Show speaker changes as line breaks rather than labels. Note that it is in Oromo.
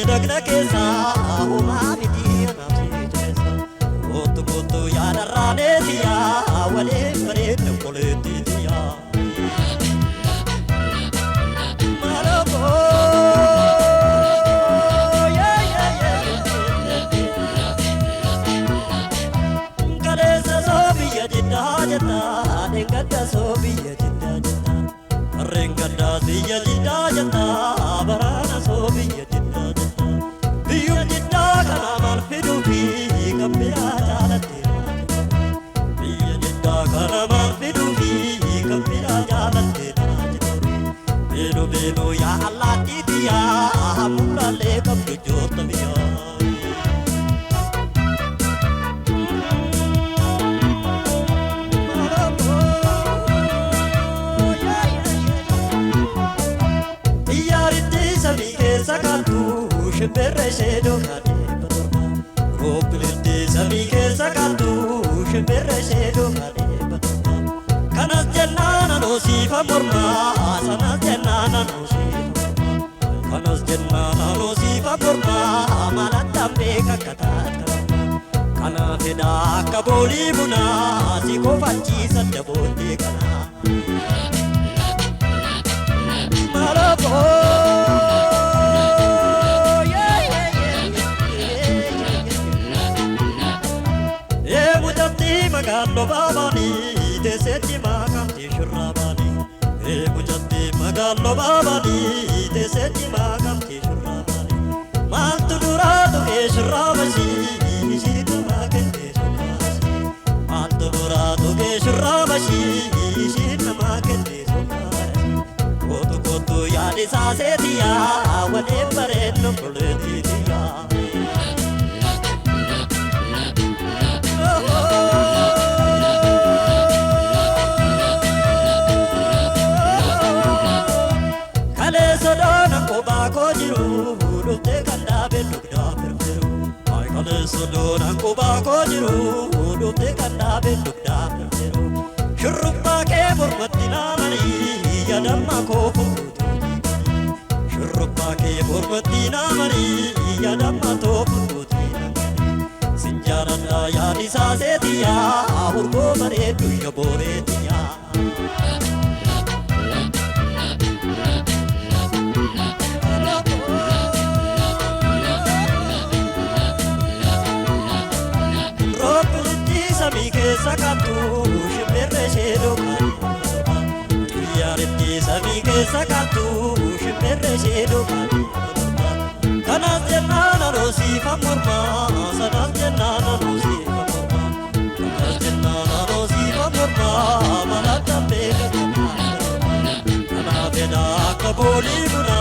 Dhagna keessaa homaa miti anaaf si keessa. Kootu kootu yaadarraa neetiyaa waliin bareedna koleettiitiyaa. Kaleessa soo biyya jiddaa jetta, dheengadda soo biyya jiddaa jetta. Harreen gaddaa biyya jiddaa jetta, baraana soo biyya jiddaa jetta. Biyyum jiddaa kana maal fiduufi kan biraa jaalatte. Biyya jiddaa kana maal fiduufi kan biraa jaalatte. Beelu beelu yaa allaattii biyyaa muraalee qabdu joorta biyyaa. Xiyyaaritti samii keessa kaattu shimbirra ishee duukaa 700. Roobbilitti samii keessa kaattu shimbirra ishee duukaa 700. Kanas jennaan anoo siifa mormaa, sanas jennaan anoo siifa mormaa. Kanas jennaan anoo siifa mormaa, maalattaan beeka akka taate. Kanaaf hidhaa akka boolii bunaa si kofachiisa dabooddee kanaa. Mucattii magaaloo baabanii teesseetti maqamti shurraabanii. Mucattii magaaloo baabanii teesseetti maqamti shurraabanii. Maaltu duraa tuqee shurraabashii ishiitu maakennee sukkaarashii. Maaltu duraa tuqee shurraabashii ishiin namaa kennee sukkaarashii. Kootu kootu yaadisaa seetiyaa waliin bareednu kuleetiitiyaa. Kaleessa doona qubaa koo jiru dhuftee kan dhaabee dugdaa firfiru. Kaleessa doona qubaa koo jiru dhuftee kan dhaabee dugdaa firfiru. Shurrubbaa kee mormatti naamanii yaadamma koo fuutuu. Shurrubbaa kee mormatti naamanii yaadamma too fuutuu. Sin jaaladha yaadisaa seetiyaa urgoo bareeddu yabooreetiyaa. Roobbilitti samii keessa kaattu shimbirra ishee duukaa. Xiyyaaritti samii keessa kaattu shimbirra ishee duukaa. Kanas jennaan anoo siifa mormaa, sanas jennaan anoo siifa mormaa. Kanas jennaan anoo siifa mormaa, malattaan beeka. Kanaaf fedha akka boolii bunaa.